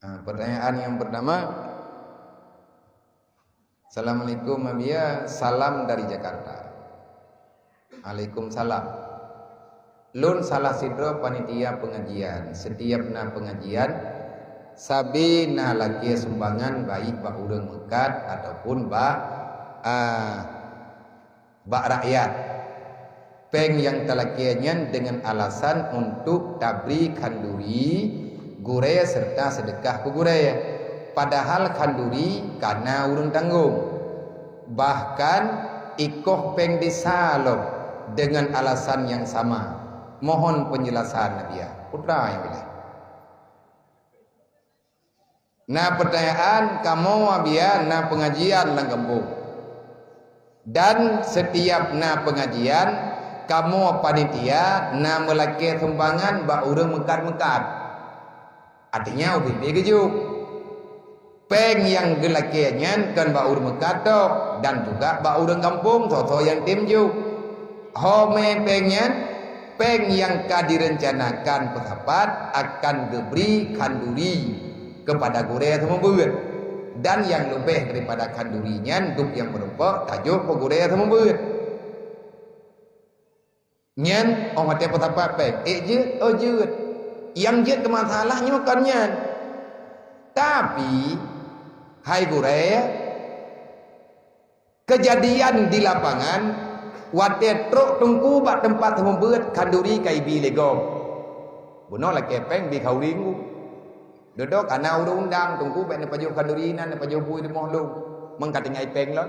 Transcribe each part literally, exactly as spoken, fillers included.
Ah, pertanyaan yang pertama. Assalamualaikum, Abiya. Salam dari Jakarta. Waalaikumsalam. Lôn salah sidroe panitia pengajian. Setiap na pengajian, sabe na lakée sumbangan, baik bak ureuëng meukat ataupun bak, ah, bak rakyat. Péng nyang talakée nyan deungon alasan untuk tabri khanduri gurée serta seudeukah keu gurée, padahal khanduri ka na ureuëng tanggong. Bahkan ikoh péng desa lom deungon alasan nyang sama. Mohon penjelasan, Abiya. Putra nyang ulée. Na peutanyaan, kamoe Abiya na pengajian lam gampông. Dan setiap na pengajian, kamoe panitia na meulakée sumbangan bak ureuëng meukat-meukat. Artinya, ubit-ubit geujok. Péng nyang geulakée nyan kon bak ureuëng meukat tok, dan juga bak ureuëng gampông, soe-soe nyang tem jok. Ho mé péng nyan, péng nyang ka direncanakan peusapat akan geubri khanduri keupada gurée seumeubeuet. Dan nyang leubeh daripada khanduri nyan, dub nyang meurumpok tajok keu gurée seumeubeuet. Nyan, óh watée peusapat péng, ék jeuet, oh jeuet. Nyang jeuet keu masalah nyoe kon nyan. Tapi, hai gurée, keujadian di lapangan, watée trok teungku bak teumpat seumeubeuet, khanduri ka ibi lé gob. Bunoe lakée péng bi khanduri teungku. Dudoe ka na ureuëng undang, teungku bék neupajoh khanduri nan, neupajoh bui rumoh lôn. Meukatingai péng lom.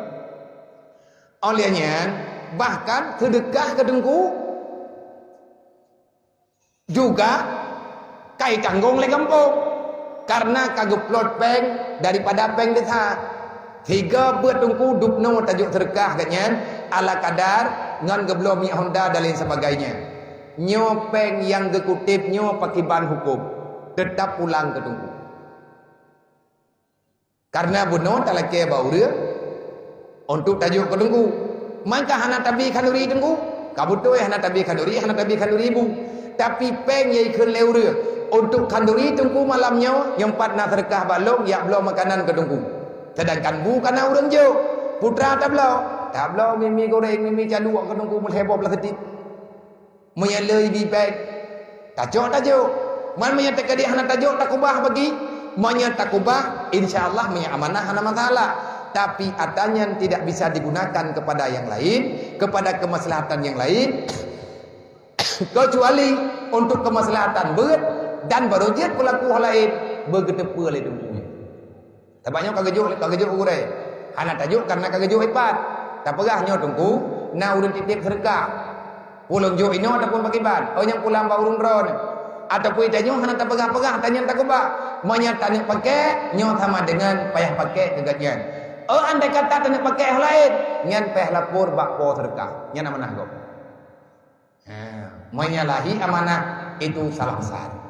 Óh lheueh nyan, bahkan seudeukah keu teungku juga ka itanggong lé gampông, kareuna ka geuplot péng daripada péng desa. Sigo beuet teungku dub noe tajok seudeukah geuh nyan, ala kadar ngon geubloe minyeuk honda dan lain sebagainya. Nyoe péng nyang geukuteb nyoe pakriban huköm, teutab pulang keu teungku. Kareuna bunoe talakée bak ureuëng untuk tajok keu teungku. Maka hana tabi khanduri teungku. Ka beutôi hana tabi khanduri, hana tabi khanduri bu. Tapi péng nyang ikheun lé ureuëng untuk khanduri teungku malam nyoe, nyang pat na seudeukah bak lôn jak bloe makanan keu teungku. Sedangkan bu ka na ureuëng jok. Putra tabloe, tabloe mi-mi goreng, mi-mi caluek keu teungku meulhèe boh plastik. Meunyoe le ibi péng, tacok tajok. Man meunyoe teukeudi hana tajok, takubah bagi. Meunyoe takubah, insya Allah meunyoe amanah hana masalah. Tapi atra nyan tidak bisa digunakan kepada yang lain, kepada kemaslahatan yang lain, kecuali untuk kemaslahatan beuet dan baru jeuet peulaku hal laén beugeuteupeue lé teungku nyan. Sabab nyoe ka geujok, ka geujok gurée. Hana tajok kareuna ka geujok ipat. Tapeugah nyoe teungku, na ureuëng titeb seudeukah. Ulôn jok inoe ataupun pakriban, oh nyang pulang bak ureuëng droe. Ataupun tanyoe hana tapeugah-peugah, tanyan takubah. Meunyoe taneuk pakék, nyoe sama dengan payah pakék keu gobnyan. Oh andai kata taneuk pakék hal laén, nyan payah lapor bak po seudeukah. Nyan amanah gob. Ha, menyalahi amanah itu salah besar.